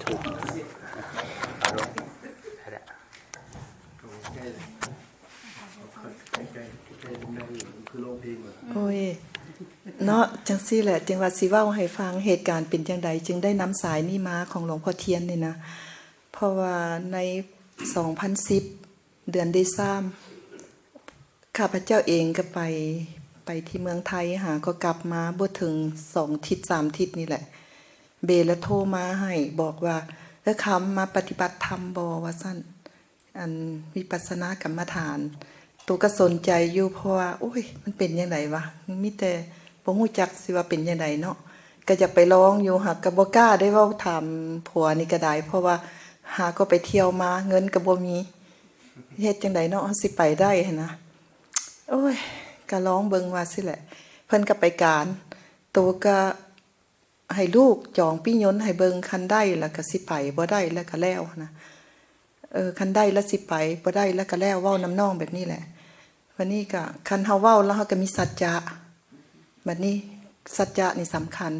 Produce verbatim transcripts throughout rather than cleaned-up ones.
โอ้ย เนาะ จังซี่แหละ จึงว่าสิเว้าให้ฟัง เหตุการณ์เป็นจังใด จึงได้นำสายนี้มาของหลวงพ่อเทียนนี่นะ เพราะว่าใน สองพันสิบ เดือนเดซาม ข้าพเจ้าเองก็ไป ไปที่เมืองไทย หาก็กลับมาบ่ถึงสองทิศสามทิศนี่แหละ เบลโทรมาให้ บอกว่า "เออ คำ มาปฏิบัติธรรมบ่" ว่าซั่น อันวิปัสสนากรรมฐาน ตัวก็สนใจอยู่ เพราะว่า โอ้ย มันเป็นจั่งใดวะ มันมีแต่บ่ฮู้จักสิว่าเป็นจั่งใดเนาะ ก็อยากไปลองอยู่ หากก็บ่กล้าได้เว้าถามผัวนี่ก็ได้ เพราะว่าหาก็ไปเที่ยวมา เงินก็บ่มี เฮ็ดจั่งใดเนาะ เฮาสิไปได้หั้นนะ โอ้ย ก็ลองเบิ่งว่าซี่แหละ เพิ่นก็ไปการ ตัวก็ ให้ลูกจองปี้ยนต์ให้เบิ่ง คันได้แล้วก็สิไป บ่ได้แล้วก็แล้วหั้นนะ เออ คันได้แล้วสิไป บ่ได้แล้วก็แล้ว เว้านำน้องแบบนี้แหละ บัดนี้ก็ คันเฮาเว้าแล้วเฮาก็มีสัจจะ บัดนี้สัจจะนี่สำคัญ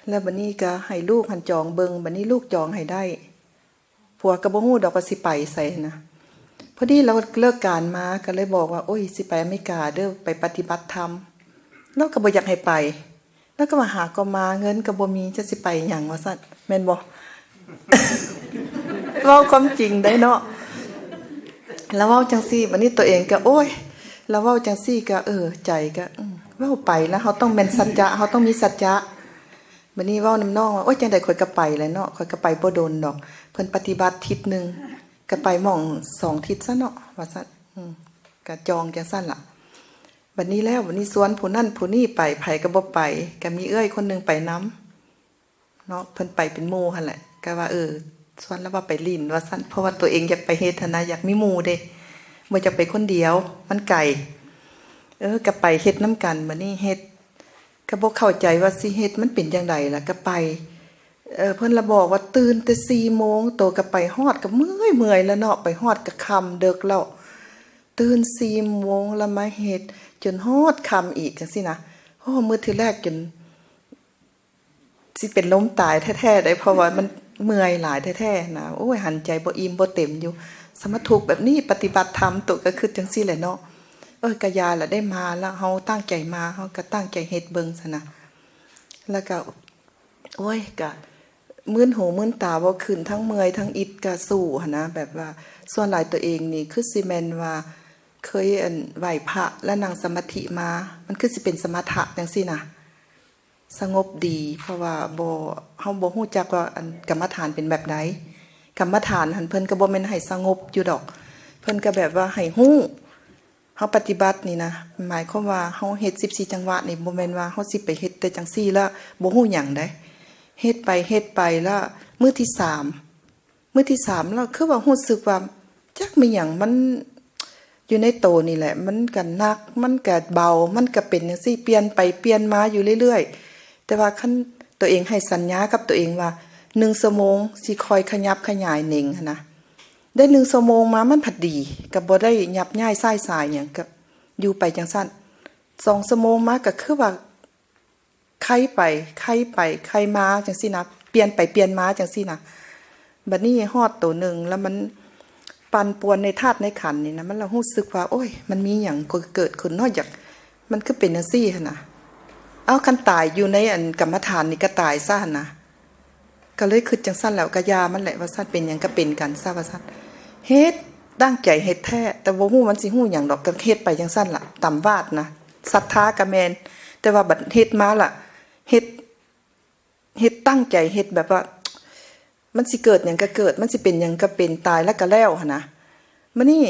แล้วบัดนี้ก็ให้ลูกหั้นจองเบิ่ง บัดนี้ลูกจองให้ได้ ผัวก็บ่ฮู้ดอกว่าสิไปไสนะ พอดีเราเลิกการมาก็เลยบอกว่า "โอ้ย สิไปอเมริกาเด้อ ไปปฏิบัติธรรม" เราก็บ่อยากให้ไป แล้วก็ว่า "หาก็มา เงินก็บ่มี จะสิไปหยัง" ว่าซั่น แม่นบ่ เว้าความจริงได้เนาะ แล้วเว้าจั่งซี่ บัดนี้ตัวเองก็ โอ้ย แล้วเว้าจั่งซี่ก็ เออ ใจก็ อืม เว้าไปแล้วเฮาต้องแม่นสัจจะ เฮาต้องมีสัจจะ บัดนี้เว้านำน้องว่า "โอ๊ย จั่งใดข้อยก็ไปแหละเนาะ ข้อยก็ไปบ่โดนดอก เพิ่นปฏิบัติทิศหนึ่ง ก็ไปหม่องสองทิศซะเนาะ" ว่าซั่น อืม ก็จองจั่งซั่นล่ะ บัดนี้แล้ว บัดนี้ชวนผู้นั้นผู้นี้ไป ไผก็บ่ไป ก็มีเอื้อยคนหนึ่งไปนำเนาะ เพิ่นไปเป็นหมู่หั้นแหละ ก็ว่า เออ ชวนแล้วว่าไปหลิ้นว่าซั่น เพราะว่าตัวเองอยากไปเฮ็ดหั้นนะ อยากมีหมู่เด้ บ่อยากไปคนเดียว มันไกล เออ ก็ไปเฮ็ดนำกัน บัดนี้เฮ็ด ก็บ่เข้าใจว่าสิเฮ็ดมันเป็นจั่งใดล่ะ ก็ไป เอ่อ เพิ่นละบอกว่าตื่นแต่สี่โมง โตก็ไปฮอดก็เมื่อยๆ แล้วเนาะ ไปฮอดก็ค่ำเดิกแล้ว ตื่นสี่โมงแล้วมาเฮ็ดจนฮอดค่ำอีกจั่งซี้นะ โอ้ มื้อทีแรกจนสิเป็นลมตายแท้ๆ เด้ เพราะว่ามันเมื่อยหลายแท้ๆ นะ โอ้ย หันใจบ่อิ่มบ่เต็มอยู่ สมาทุกข์แบบนี้ ปฏิบัติธรรม โตก็คิดจั่งซี้แหละเนาะ เออ ก็อย่าละ ได้มาแล้ว เฮาตั้งใจมา เฮาก็ตั้งใจเฮ็ดเบิ่งซั้นนะ แล้วก็ โอ้ย ก็มึนหูมึนตาบ่ขึ้น ทั้งเมื่อยทั้งอิดก็สู้หั้นนะ แบบว่าส่วนหลายตัวเองนี่คือสิแม่นว่าเคย อั่น ไหว้พระแล้วนั่งสมาธิมา มันคือสิเป็นสมถะจั่งซี้นะ สงบดี เพราะว่าบ่ เฮาบ่ฮู้จักว่า อั่น กรรมฐานเป็นแบบใด กรรมฐานหั้นเพิ่นก็บ่แม่นให้สงบอยู่ดอก เพิ่นก็แบบว่าให้ฮู้ เฮาปฏิบัตินี่นะ หมายความว่าเฮาเฮ็ดสิบสี่จังหวะนี่ บ่แม่นว่าเฮาสิไปเฮ็ดแต่จั่งซี้แล้วบ่ฮู้หยังเด้ เฮ็ดไปเฮ็ดไปแล้วมื้อที่สาม มื้อที่สามแล้วคือว่ารู้สึกว่าจักแม่นหยัง มันอยู่ในโตนี่แหละ มันก็หนัก มันก็เบา มันก็เป็นจั่งซี้ เปลี่ยนไปเปลี่ยนมาอยู่เรื่อยๆ แต่ว่าคันตัวเองให้สัญญากับตัวเองว่า หนึ่งชั่วโมงสิค่อยขยับขยายเน่งหั้นนะ ได้หนึ่งชั่วโมงมามันพัดดี ก็บ่ได้ยับย้ายซ้ายสายหยัง ก็อยู่ไปจั่งซั้น สองชั่วโมงมาก็คือว่าไคไปไคไปไคมาจั่งซี้นะ เปลี่ยนไปเปลี่ยนมาจั่งซี้นะ บัดนี้ฮอดโตหนึ่งแล้วมันปั่นป่วนในธาตุในขันธ์นี่นะ มันละรู้สึกว่า โอ้ย มันมีหยังก็เกิดขึ้นเนาะ อยาก มันคือเป็นจั่งซี้หั้นนะ เอ้า คันตายอยู่ในอันกรรมฐานนี่ก็ตายซะหั้นนะ ก็เลยคิดจั่งซั้นแหละ ก็อย่ามันแหละ ว่าซั่น เป็นหยังก็เป็นกันซะ ว่าซั่น เฮ็ด ตั้งใจเฮ็ดแท้ แต่บ่ฮู้มันสิฮู้หยังดอก ก็เฮ็ดไปจั่งซั้นล่ะ ตามวาดนะ ศรัทธาก็แม่น แต่ว่าบัดเฮ็ดมาล่ะ เฮ็ด เฮ็ดตั้งใจเฮ็ดแบบว่า มันสิเกิดหยังก็เกิด มันสิเป็นหยังก็เป็น ตายแล้วก็แล้วหั้นนะ มื้อนี้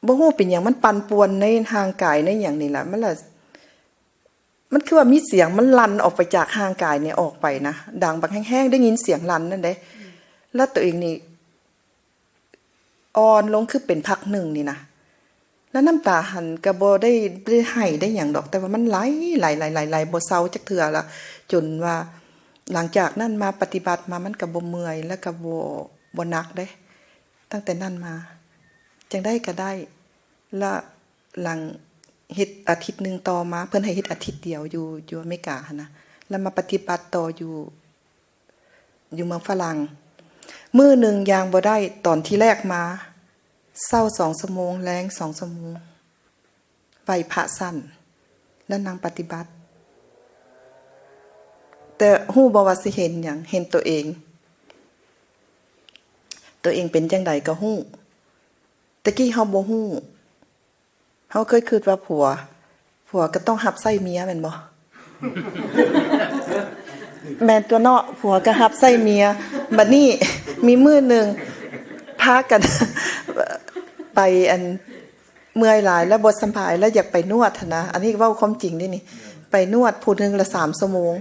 บ่ฮู้เป็นหยัง มันปั่นป่วนในร่างกายในหยังนี่ล่ะ มันละ มันคือว่ามีเสียงมันลั่นออกไปจากร่างกายนี่ออกไปนะ ดังบักแฮงๆ ได้ยินเสียงลั่นนั่นเด้ แล้วตัวเองนี่อ่อนลงคือเป็นพักหนึ่งนี่นะ แล้วน้ำตาหั้นก็บ่ได้ ได้ไห้ได้หยังดอก แต่ว่ามันไหล ไหล ไหล ไหล ไหลบ่เซาจักเทื่อละ จนว่าหลังจากนั้นมาปฏิบัติมามันก็บ่เมื่อย แล้วก็บ่ บ่หนักเด้ ตั้งแต่นั้นมา จั่งใดก็ได้ แล้วหลังเฮ็ดอาทิตย์หนึ่งต่อมา เพิ่นให้เฮ็ดอาทิตย์เดียวอยู่ อยู่อเมริกาหั้นนะ แล้วมาปฏิบัติต่ออยู่ อยู่เมืองฝรั่ง มื้อหนึ่งย่างบ่ได้ ตอนที่แรกมา เช้าสองชั่วโมง แลงสองชั่วโมง ไหว้พระสั้น แล้วนั่งปฏิบัติ แต่ฮู้บ่ว่าสิเห็นหยัง เห็นตัวเอง ตัวเองเป็นจั่งใดก็ฮู้ แต่กี้เฮาบ่ฮู้ เฮาเคยคิดว่าผัว ผัวก็ต้องรับใช้เมียแม่นบ่ แม่นตัวเนาะ ผัวก็รับใช้เมีย บัดนี้มีมื้อหนึ่ง พากัน ไปอัน เมื่อยหลายแล้วบ่สำบายแล้วอยากไปนวดหั้นนะ อันนี้เว้าความจริงเด้นี่ ไปนวดผู้หนึ่งละสามชั่วโมง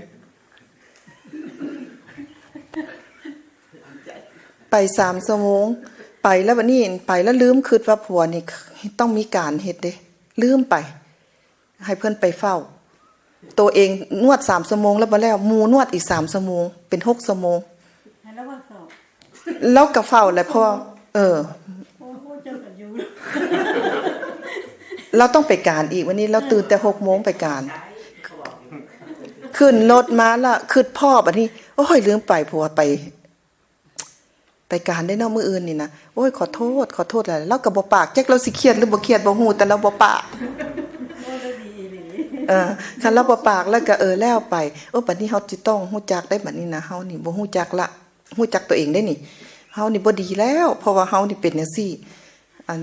ไปสามชั่วโมง ไปแล้วบัดนี้ ไปแล้วลืมคิดว่าผัวนี่ต้องมีการเฮ็ดเด้ ลืมไป ให้เพิ่นไปเฝ้า ตัวเองนวดสามชั่วโมงแล้วบ่แล้ว หมู่นวดอีกสามชั่วโมง เป็นหกชั่วโมง ให้ระวังเฝ้า แล้วก็เฝ้าแหละ เพราะว่า เออ โอ้โห เจ้ากันอยู่ เราต้องไปการอีก วันนี้เราตื่นแต่หกโมงไปการ ขึ้นรถมาละ คิดพ้อบัดนี้ โอ้ย ลืมไป ผัวไป ไปการได้เนาะมื้ออื่นนี่นะ โอ้ย ขอโทษ ขอโทษหลายๆ ลาวก็บ่ปาก จักลาวสิเครียดหรือบ่เครียดบ่ฮู้ แต่ลาวบ่ปาก โอ้ย ดีอีหลี เออ คันลาวบ่ปาก ลาวก็ เออ แล้วไป โอ้ บัดนี้เฮาสิต้องฮู้จักได้บัดนี้นะ เฮานี่บ่ฮู้จักละ ฮู้จักตัวเองได้นี่ เฮานี่บ่ดีแล้ว เพราะว่าเฮานี่เป็นจั่งซี้ อัน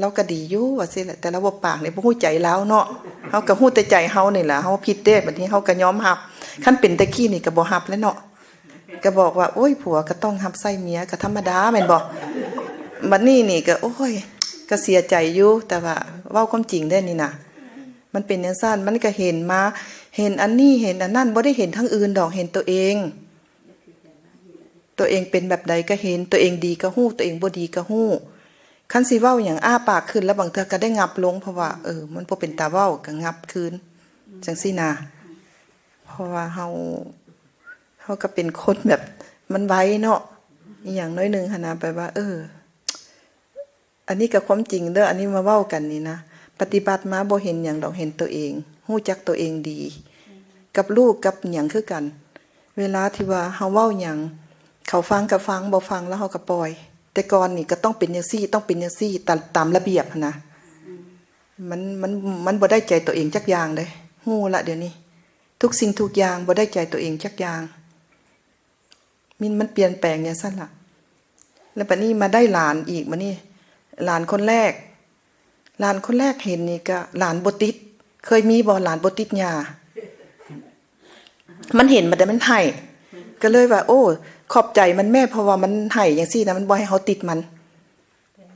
ลาวก็ดีอยู่ว่าซี่แหละ แต่ลาวบ่ปากนี่บ่ฮู้ใจลาวเนาะ เฮาก็ฮู้แต่ใจเฮานี่ล่ะ เฮาผิดเด้ บัดนี้เฮาก็ยอมรับ คันเป็นแต่กี้นี่ก็บ่รับแล้วเนาะ ก็บอกว่า โอ้ย ผัวก็ต้องรับใช้เมีย ก็ธรรมดาแม่นบ่ บัดนี้นี่ก็ โอ้ย ก็เสียใจอยู่ แต่ว่าเว้าความจริงเด้นี่นะ มันเป็นจั่งซั้น มันก็เห็นมา เห็นอันนี้ เห็นอันนั้น บ่ได้เห็นทางอื่นดอก เห็นตัวเอง ตัวเองเป็นแบบใดก็เห็น ตัวเองดีก็ฮู้ ตัวเองบ่ดีก็ฮู้ คันสิเว้าหยังอ้าปากขึ้นแล้วบางเทื่อก็ได้งับลง เพราะว่า เออ มันบ่เป็นตาเว้าก็งับคืน จั่งซี้นะ เพราะว่าเฮา เฮาก็เป็นคนแบบมันไวเนาะ อีหยังน้อยหนึ่งหั้นนะ แบบว่า เออ อันนี้ก็ความจริงเด้อ อันนี้มาเว้ากันนี่นะ ปฏิบัติมาบ่เห็นหยังดอก เห็นตัวเอง ฮู้จักตัวเองดี กับลูกกับหยังคือกัน เวลาที่ว่าเฮาเว้าหยัง เขาฟังก็ฟัง บ่ฟังแล้วเฮาก็ปล่อย แต่ก่อนนี่ก็ต้องเป็นจั่งซี้ ต้องเป็นจั่งซี้ ตาม ตามระเบียบหั้นนะ มัน มัน มันบ่ได้ใจตัวเองจักอย่างเด้ ฮู้ละเดี๋ยวนี้ ทุกสิ่งทุกอย่างบ่ได้ใจตัวเองจักอย่าง มัน มันเปลี่ยนแปลงจั่งซั้นล่ะ แล้วบัดนี้มาได้หลานอีก บัดนี้ หลานคนแรก หลานคนแรกเห็นนี่ก็หลานบ่ติด เคยมีบ่หลานบ่ติดยา มันเห็นมาแต่มันไห้ ก็เลยว่า โอ้ ขอบใจมันแม่ เพราะว่ามันไห้จั่งซี้นะ มันบ่ให้เฮาติดมัน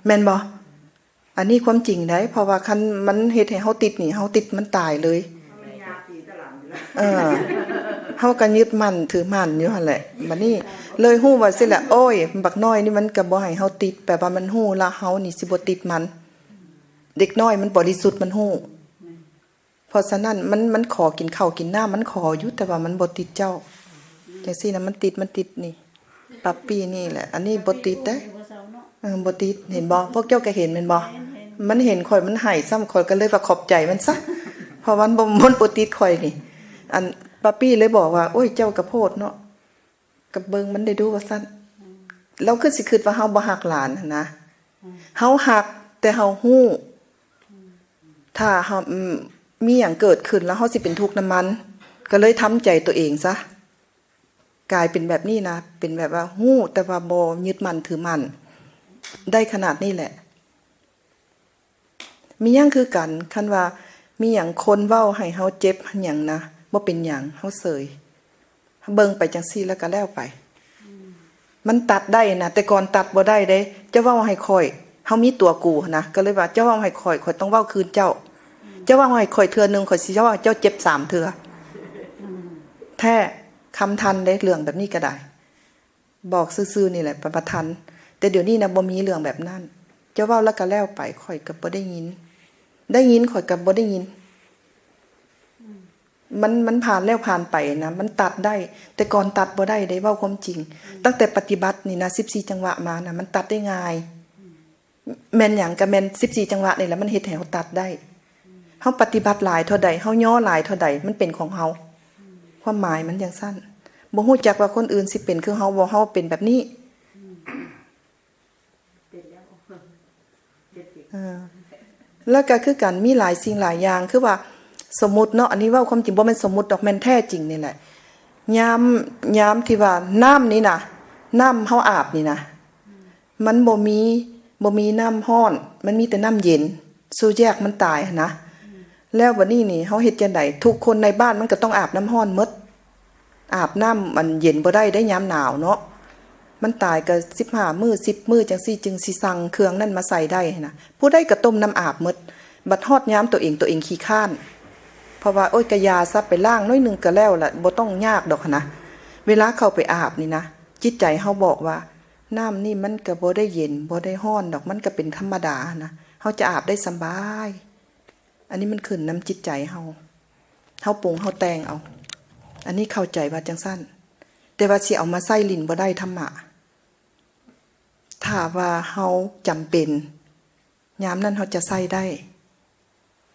แม่นบ่ อันนี้ความจริงได้ เพราะว่าคันมันเฮ็ดให้เฮาติดนี่ เฮาติดมันตายเลย เออ เฮาก็ยึดมั่นถือมั่นอยู่หั่นแหละ บัดนี้เลยฮู้ว่าซี่แหละ โอ้ย บักน้อยนี่มันก็บ่ให้เฮาติด แปลว่ามันฮู้ละเฮานี่สิบ่ติดมัน เด็กน้อยมันบริสุทธิ์มันฮู้ เพราะฉะนั้นมัน มันขอกินข้าวกินน้ำ มันขออยู่ แต่ว่ามันบ่ติดเจ้า จั่งซี้นะ มันติด มันติดนี่ ปั๊ปปี้นี่แหละ อันนี้บ่ติดเด้ เออ บ่ติด เห็นบ่ พวกเจ้าก็เห็นแม่นบ่ มันเห็นข้อย มันไห้ซ้ำ ข้อยก็เลยว่าขอบใจมันซะ เพราะมันบ่ มันบ่ติดข้อยนี่ อันปั๊ปปี้เลยบอกว่า โอ้ย เจ้าก็โพดเนาะ ก็เบิ่งมันได้ดูว่าซั่น ลาวคือสิคิดว่าเฮาบ่ฮักหลานหั้นนะ เฮาฮัก แต่เฮาฮู้ ถ้าเฮา อืม มีหยังเกิดขึ้นแล้วเฮาสิเป็นทุกข์นำมัน ก็เลยทำใจตัวเองซะ กลายเป็นแบบนี้นะ เป็นแบบว่าฮู้ แต่ว่าบ่ยึดมั่นถือมั่น ได้ขนาดนี้แหละ มีหยังคือกัน คันว่ามีหยังคนเว้าให้เฮาเจ็บหยังนะ บ่เป็นหยัง เฮาเสย เบิ่งไปจั่งซี้แล้วก็แล้วไป มันตัดได้นะ แต่ก่อนตัดบ่ได้เด้ เจ้าเว้าให้ข้อย เฮามีตัวกูนะ ก็เลยว่า เจ้าเว้าให้ข้อย ข้อยต้องเว้าคืนเจ้า เจ้าเว้าให้ข้อยเทื่อหนึ่ง ข้อยสิเว้าให้เจ้าเจ็บสามเทื่อ แท้ คำทันเด้ เรื่องแบบนี้ก็ได้ บอกซื่อๆนี่แหละ ประทัน แต่เดี๋ยวนี้นะ บ่มีเรื่องแบบนั้น เจ้าเว้าแล้วก็แล้วไป ข้อยก็บ่ได้ยิน ได้ยิน ข้อยก็บ่ได้ยิน มัน มันผ่านแล้วผ่านไปนะ มันตัดได้ แต่ก่อนตัดบ่ได้เด้ เว้าความจริง ตั้งแต่ปฏิบัตินี่นะ สิบสี่จังหวะมานะ มันตัดได้ง่าย แม่นหยังก็แม่นสิบสี่จังหวะนี่แหละ มันเฮ็ดให้เฮาตัดได้ เฮาปฏิบัติหลายเท่าใด เฮาย่อหลายเท่าใด มันเป็นของเฮา ความหมายมันจั่งซั้น บ่ฮู้จักว่าคนอื่นสิเป็นคือเฮาบ่ เฮาเป็นแบบนี้ เออ แล้วก็คือกัน มีหลายสิ่งหลายอย่าง คือว่า สมมุติเนาะ อันนี้เว้าความจริง บ่แม่นสมมุติดอก แม่นแท้จริงนี่แหละ ยาม ยามที่ว่าน้ำนี่นะ น้ำเฮาอาบนี่นะ มันบ่มี บ่มีน้ำร้อน มันมีแต่น้ำเย็น สู้แยกมันตายหั้นนะ แล้วบัดนี้นี่ เฮาเฮ็ดจั่งใด ทุกคนในบ้านมันก็ต้องอาบน้ำร้อนหมด อาบน้ำอันเย็นบ่ได้เด้ยามหนาวเนาะ มันตายก็สิบห้ามื้อ สิบมื้อจั่งซี้ จึงสิสั่งเครื่องนั้นมาใส่ได้หั้นนะ ผู้ใดก็ต้มน้ำอาบหมด บัดฮอดยามตัวเอง ตัวเองขี้คร้าน เพราะว่า โอ๊ย ก็อย่าซะ ไปล้างหน่อยหนึ่งก็แล้วละ บ่ต้องยากดอกหั้นนะ เวลาเข้าไปอาบนี่นะ จิตใจเฮาบอกว่า น้ำนี่มันก็บ่ได้เย็น บ่ได้ร้อนดอก มันก็เป็นธรรมดาหั้นนะ เฮาจะอาบได้สบาย อันนี้มันขึ้นนำจิตใจเฮา เฮาปรุงเฮาแต่งเอา อันนี้เข้าใจว่าจั่งซั้น แต่ว่าสิเอามาใส่หลิ้นบ่ได้ธรรมะ ถ้าว่าเฮาจำเป็น ยามนั้นเฮาจะใส่ได้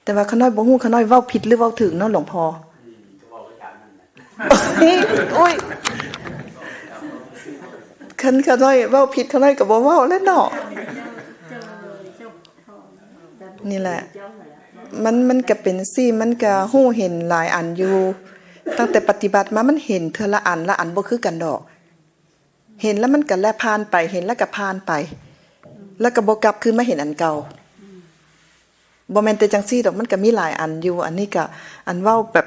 แต่ว่าข้าน้อยบ่ฮู้ ข้าน้อยเว้าผิดหรือเว้าถูกเนาะหลวงพ่อ อืม ก็เว้าไปตามนั้นแหละ โอ๊ย คันข้าน้อยเว้าผิด ข้าน้อยก็บ่เว้าแล้วเนาะ นี่แหละ มัน มันก็เป็นจั่งซี้ มันก็ฮู้เห็นหลายอันอยู่ ตั้งแต่ปฏิบัติมา มันเห็นเทื่อละอันละอัน บ่คือกันดอก เห็นแล้วมันก็แลผ่านไป เห็นแล้วก็ผ่านไป แล้วก็บ่กลับคืนมาเห็นอันเก่า บ่แม่นแต่จั่งซี้ดอก มันก็มีหลายอันอยู่ อันนี้ก็ อันเว้าแบบ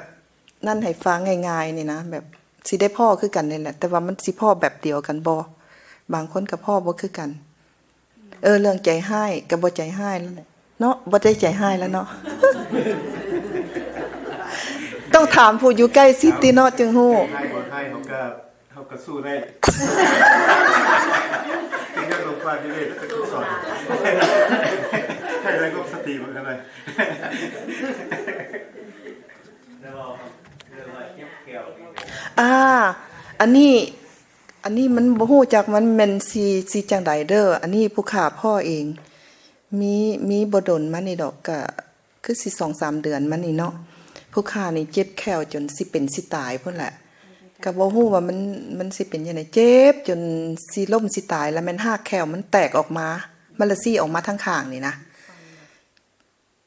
นั่นให้ฟังง่ายๆนี่นะ แบบสิได้พ้อคือกันนี่แหละ แต่ว่ามันสิพ้อแบบเดียวกันบ่ บางคนก็พ้อบ่คือกัน เออ เรื่องใจฮ้ายก็บ่ใจฮ้ายแล้วแหละเนาะ บ่ได้ใจฮ้ายแล้วเนาะ ต้องถามผู้อยู่ใกล้ชิดติเนาะ จึงฮู้ ใจฮ้ายบ่ฮ้ายเฮาก็ เฮาก็สู้ได้ เป็นเรื่องลงความดีเลย แล้วก็ทุกสอน ให้ได้ก็สติมันกันเลย อ่า อันนี้ อันนี้มันบ่ฮู้จักมันแม่นสิ สิจั่งใดเด้อ อันนี้ผู้ข้าพ้อเอง มี มีบ่ดนมานี่ดอก ก็คือสิสองสามเดือนมานี่เนาะ ผู้ข้านี่เจ็บแข้วจนสิเป็นสิตายพู้นแหละ ก็บ่ฮู้ว่ามัน มันสิเป็นจั่งใด เจ็บจนสิล้มสิตาย แล้วแม่นฮากแข้วมันแตกออกมา มันละซี้ออกมาทางข้างนี่นะ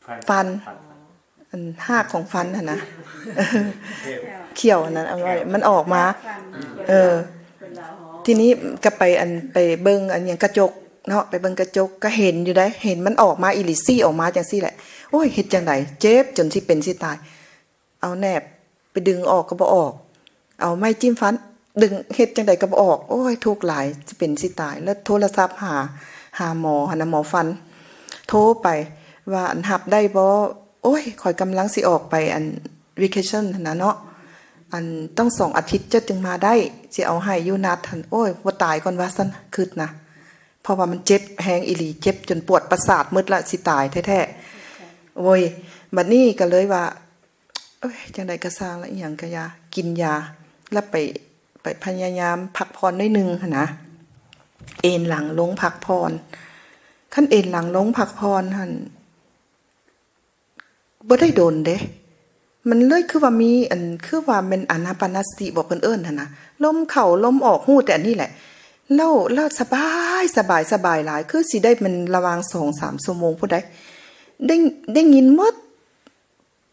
ฟัน ฟัน ฟัน อันฮากของฟันหั่นนะ เขี้ยวหั่นนะ เอาไว้ มันออกมา เออ ทีนี้ก็ไปอัน ไปเบิ่งอันหยังกระจกเนาะ ไปเบิ่งกระจกก็เห็นอยู่เด้ เห็นมันออกมาอีหลี ซี้ออกมาจั่งซี้แหละ โอ้ย เฮ็ดจั่งใด เจ็บจนสิเป็นสิตาย เอาแนบไปดึงออกก็บ่ออก เอาไม้จิ้มฟัน ดึงเฮ็ดจั่งใดก็บ่ออก โอ้ย ทุกข์หลาย สิเป็นสิตาย แล้วโทรศัพท์หา หาหมอหั่นนะ หมอฟัน โทรไปว่า อัน รับได้บ่ โอ้ย ข้อยกำลังสิออกไปอัน vacation หั่นนะเนาะ อัน ต้องสองอาทิตย์เจ้าจึงมาได้ สิเอาให้อยู่นัดหั่น โอ้ย บ่ตายก่อนว่าซั่น คิดนะ เพราะว่ามันเจ็บแฮงอีหลี เจ็บจนปวดประสาทหมดละ สิตายแท้ๆ โอ้ย บัดนี้ก็เลยว่า เอ้ย จั่งใดก็ซ่างละ อิหยังก็อย่า กินยา แล้วไป ไปพยายามพักผ่อนหน่อยหนึ่งหั้นนะ เอนหลังลงพักผ่อน คันเอนหลังลงพักผ่อนหั่น บ่ได้โดนเด้ มันเลยคือว่ามีอัน คือว่าแม่นอานาปานสติบ่ เพิ่นเอิ้นหั่นนะ ลมเข้าลมออก ฮู้แต่อันนี้แหละ แล้ว แล้วสบาย สบาย สบายหลาย คือสิได้แม่นระหว่างสองสามชั่วโมงพู้นใด ได้ ได้ยินหมด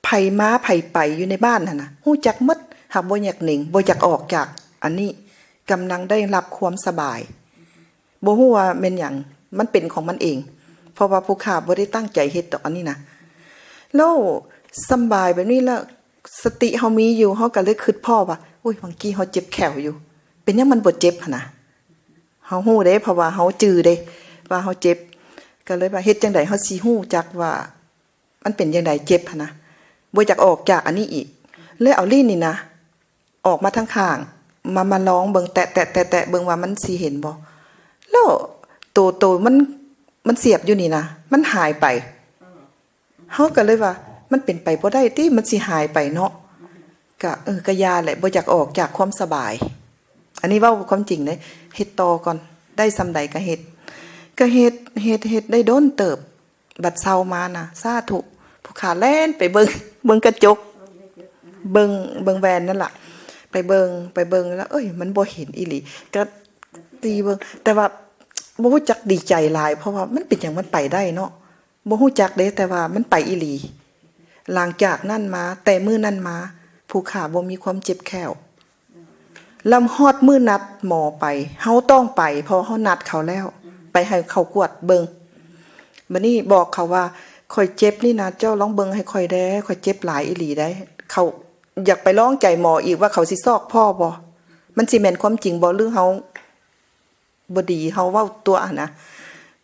ไผมาไผไปอยู่ในบ้านหั่นนะ ฮู้จักหมด หากบ่อยากหนี บ่อยากออกจากอันนี้ กำลังได้รับความสบาย บ่ฮู้ว่าแม่นหยัง มันเป็นของมันเอง เพราะว่าผู้ข้าบ่ได้ตั้งใจเฮ็ดดอกอันนี้นะ แล้วสำบายแบบนี้แล้ว สติเฮามีอยู่ เฮาก็เลยคิดพ้อว่า อุ้ย บางกี้เฮาเจ็บแข้วอยู่ เป็นหยังมันบ่เจ็บหั่นนะ เฮาฮู้เด้ เพราะว่าเฮาจื่อเด้ ว่าเฮาเจ็บ ก็เลยว่าเฮ็ดจั่งใดเฮาสิฮู้จักว่า มันเป็นจั่งใด เจ็บหั่นนะ บ่อยากออกจากอันนี้อีก เลยเอาลิ้นนี่นะ ออกมาทางข้าง มา มาลองเบิ่ง แตะ แตะ แตะ แตะเบิ่งว่ามันสิเห็นบ่ แล้วโต โตมัน มันเสียบอยู่นี่นะ มันหายไป เฮาก็เลยว่า มันเป็นไปบ่ได้ติ มันสิหายไปเนาะ ก็ เออ ก็อย่าแหละ บ่อยากออกจากความสบาย อันนี้เว้าความจริงเด้ เฮ็ดต่อก่อน ได้ส่ำใดก็เฮ็ด ก็เฮ็ด เฮ็ด เฮ็ดได้โดนเติบ บัดเซามานะ สาธุ ผู้ข้าแล่นไปเบิ่ง เบิ่งกระจก เบิ่ง เบิ่งแหวนนั่นล่ะ ไปเบิ่ง ไปเบิ่งแล้ว เอ้ย มันบ่เห็นอีหลี ก็ตีเบิ่ง แต่ว่าบ่ฮู้จักดีใจหลาย เพราะว่ามันเป็นหยังมันไปได้เนาะ บ่ฮู้จักเด้ แต่ว่ามันไปอีหลี หลังจากนั้นมา แต่มื้อนั้นมา ผู้ข้าบ่มีความเจ็บแข้ว แล้วฮอดมื้อนัดหมอไป เฮาต้องไป เพราะเฮานัดเขาแล้ว ไปให้เขากวดเบิ่ง บัดนี้บอกเขาว่า "ข้อยเจ็บนี่นะ เจ้าลองเบิ่งให้ข้อยแด่ ข้อยเจ็บหลายอีหลีได้" เขาอยากไปลองใจหมออีกว่าเขาสิซอกพ้อบ่ มันสิแม่นความจริงบ่ หรือเฮาบ่ดี เฮาเว้าตั๋วหั้นนะ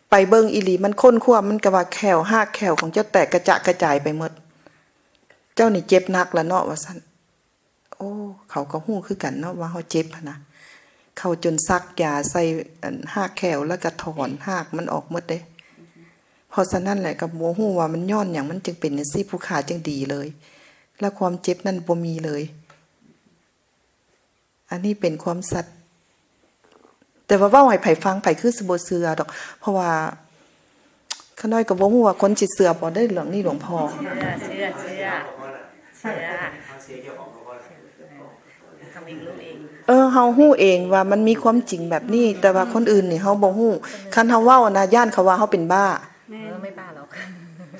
ไปเบิ่งอีหลี มันค้นคว้า มันก็ว่าแข้ว ฮากแข้วของเจ้าแตกกระจะกระจายไปหมด "เจ้านี่เจ็บหนักแล้วเนาะ" ว่าซั่น โอ้ เขาก็ฮู้คือกันเนาะว่าเฮาเจ็บหั้นนะ เขาจนสักยาใส่ อัน ฮากแข้ว แล้วก็ถอนฮากมันออกหมดเด้ เพราะฉะนั้นแหละ ก็บ่ฮู้ว่ามันย้อนหยังมันจึงเป็นจั่งซี้ ผู้ข้าจึงดีเลย และความเจ็บนั่นบ่มีเลย อันนี้เป็นความสัตย์ แต่ว่าเว้าให้ไผฟัง ไผคือสิบ่เชื่อดอก เพราะว่าข้าน้อยก็บ่ฮู้ว่าคนสิเชื่อบ่ได้เรื่องนี้ หลวงพ่อ เชื่อ เชื่อ เชื่อ เชื่อ ทำเองรู้เอง เออ เฮาฮู้เองว่ามันมีความจริงแบบนี้ แต่ว่าคนอื่นนี่เฮาบ่ฮู้ คันเฮาเว้านะ ย้านเขาว่าเฮาเป็นบ้า แม่ เออ ไม่บ้าหรอก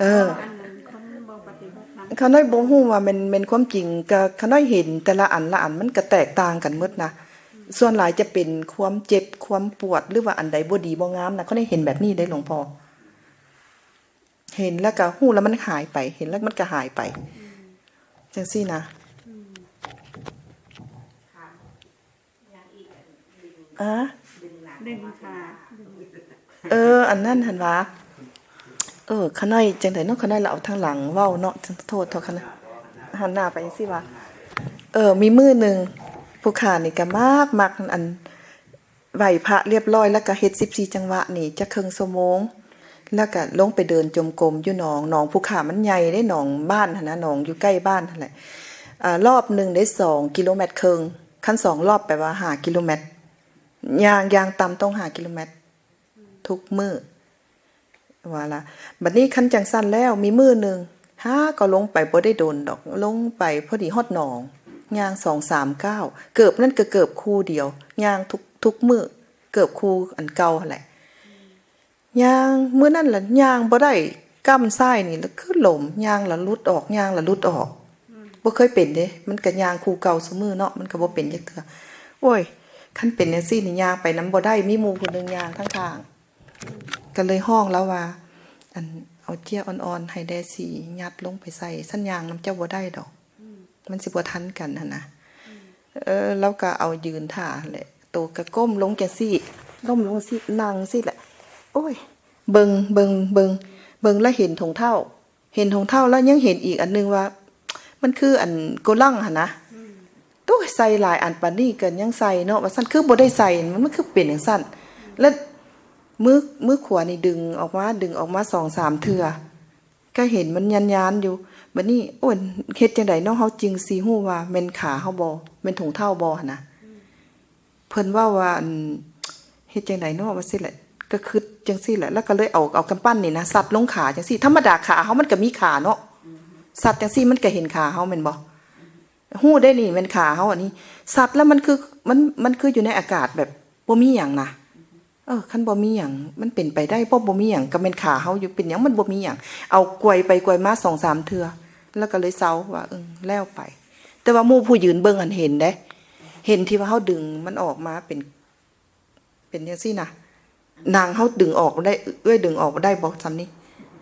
เออ อันนั้นคนบ่ปฏิบัติธรรม ข้าน้อยบ่ฮู้ว่าแม่น แม่นความจริง ก็ข้าน้อยเห็นแต่ละอันละอันมันก็แตกต่างกันหมดนะ ส่วนหลายจะเป็นความเจ็บ ความปวด หรือว่าอันใดบ่ดีบ่งามนะ ข้าน้อยเห็นแบบนี้เด้ หลวงพ่อ เห็นแล้วก็ฮู้แล้วมันหายไป เห็นแล้วมันก็หายไป จั่งซี้นะ อืม อะ ดึงขา เออ อันนั้นหั้นหวา เออ ข้าน้อยจั่งใดเนาะ ข้าน้อยละเอาทางหลังเว้าเนาะ โทษเถาะ ข้าน้อยหันหน้าไปจั่งซี้หวา เออ มีมื้อหนึ่ง ผู้ข้านี่ก็มัก มักอัน ไหว้พระเรียบร้อย แล้วก็เฮ็ดสิบสี่จังหวะนี่จักครึ่งชั่วโมง แล้วก็ลงไปเดินจงกรมอยู่หนอง หนองผู้ข้ามันใหญ่เด้ หนองบ้านหั้นนะ หนองอยู่ใกล้บ้านหั้นแหละ อ่า รอบหนึ่งได้สองกิโลเมตรครึ่ง คันสองรอบแปลว่าห้ากิโลเมตร ย่าง อย่างต่ำต้องห้ากิโลเมตร ทุกมื้อ ว่าละ บัดนี้คันจั่งซั้นแล้ว มีมื้อหนึ่ง หาก็ลงไปบ่ได้โดนดอก ลงไปพอดีฮอดหนอง ย่างสองสามก้าว เกิบนั่นก็เกิบคู่เดียว ย่างทุก ทุกมื้อ เกิบคู่อันเก่าหั้นแหละ ย่าง มื้อนั้นล่ะย่างบ่ได้ ก้ำซ้ายนี่ล่ะคือล้ม ย่างละหลุดออก ย่างละหลุดออก อืม บ่เคยเป็นเด้ มันก็ย่างคู่เก่าซุมื้อเนาะ มันก็บ่เป็นจักเทื่อ โอ้ย คันเป็นจั่งซี้นี่ย่างไปนำบ่ได้ มีหมู่ผู้หนึ่งย่างข้างๆ ก็เลยฮ้องลาวว่า "อัน เอาเจี้ยอ่อนๆ ให้แด่ สิยัดลงไปใส่ ซั้นย่างนำเจ้าบ่ได้ดอก อืม มันสิบ่ทันกันหั้นนะ" อืม เออ ลาวก็เอายืนท่าหั้นแหละ โตก็ก้มลงจั่งซี้ ก้มลงซี้ นั่งซี้แหละ โอ้ย เบิ่ง เบิ่ง เบิ่ง เบิ่งแล้วเห็นถุงเท้า เห็นถุงเท้าแล้วยังเห็นอีกอันหนึ่งว่า มันคืออันโกลังหั้นนะ อืม โอ้ย ใส่หลายอันปานนี้ก็ยังใส่เนาะ ว่าซั่น คือบ่ได้ใส่ มัน มันคือเป็นจั่งซั้น แล้วมือ มือขวานี่ดึงออกมา ดึงออกมาสองสามเทื่อ ก็เห็นมันยานๆอยู่ บัดนี้ โอ้ย เฮ็ดจั่งใดเนาะ เฮาจึงสิฮู้ว่าแม่นขาเฮาบ่ แม่นถุงเท้าบ่หั้นนะ อืม เพิ่นเว้าว่า อัน เฮ็ดจั่งใดเนาะ ว่าซี้แหละ ก็คิดจั่งซี้แหละ แล้วก็เลยเอา เอากำปั้นนี่นะ ซัดลงขาจั่งซี้ ธรรมดาขาเฮามันก็มีขาเนาะ อืม ซัดจั่งซี้มันก็เห็นขาเฮาแม่นบ่ ฮู้ได้นี่แม่นขาเฮาอันนี้ ซัดแล้วมันคือ มัน มันคืออยู่ในอากาศแบบบ่มีหยังนะ เออ คันบ่มีหยัง มันเป็นไปได้บ่ บ่มีหยัง ก็แม่นขาเฮาอยู่ เป็นหยังมันบ่มีหยัง เอาไกวไปไกวมาสองสามเทื่อ แล้วก็เลยเซาว่า เออ แล้วไป แต่ว่าหมู่ผู้ยืนเบิ่งหั้นเห็นเด้ เห็นที่ว่าเฮาดึงมันออกมาเป็น เป็นจั่งซี้นะ หนังเฮาดึงออกได้ เอื้อยดึงออกได้บ่ ซ่ำนี่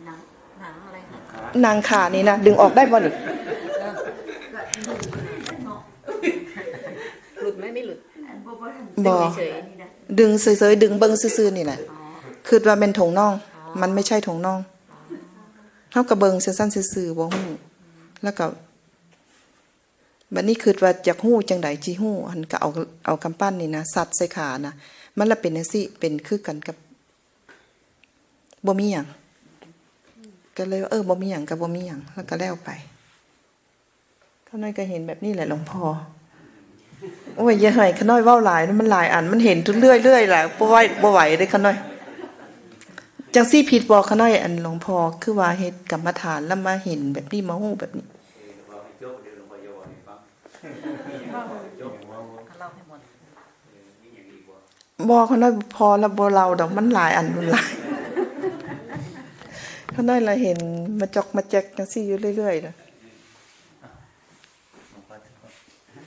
หนัง หนังอะไรคะ หนังขานี่นะ ดึงออกได้บ่นี่ หลุดไหม ไม่หลุด บ่ ดึงเฉยๆ ดึงเบิ่งซื่อๆ นี่แหละ อ๋อ คิดว่าแม่นถุงน่อง อ๋อ มันไม่ใช่ถุงน่อง อ๋อ เฮาก็เบิ่งซื่อๆ ซื่อๆ บ่ฮู้ แล้วก็ บัดนี้คิดว่าอยากฮู้จั่งใดจิฮู้ หั้นก็เอา เอากำปั้นนี่นะ ซัดใส่ขานะ มันละเป็นจั่งซี้ เป็นคือกันกับ บ่มีหยัง ก็เลยว่า เออ บ่มีหยังก็บ่มีหยัง แล้วก็แล้วไป ข้าน้อยก็เห็นแบบนี้แหละหลวงพ่อ โอ้ย อย่าให้ข้าน้อยเว้าหลายนะ มันหลายอัน มันเห็นทุกเรื่อยๆ หลาย บ่ไหว บ่ไหวเด้ข้าน้อย จั่งซี้ผิดบ่ข้าน้อย อันหลวงพ่อคือว่าเฮ็ดกรรมฐานแล้วมาเห็นแบบนี้ มาฮู้แบบนี้ เล่าให้หมด บ่ เขาน้อยพอแล้ว บ่เล่าดอก มันหลายอัน มันหลาย เขาน้อยละเห็นมาจอกมาแจกจังซี่อยู่เรื่อยๆนะ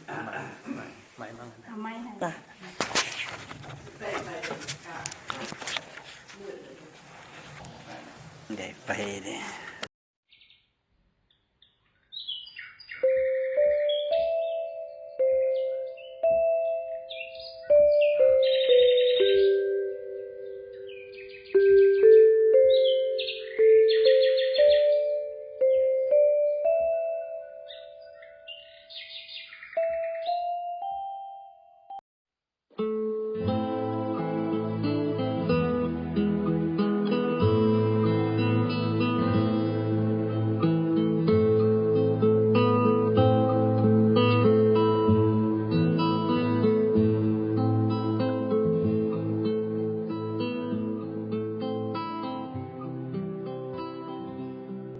เอาไม้ให้ จ้ะ ได้ไปเด้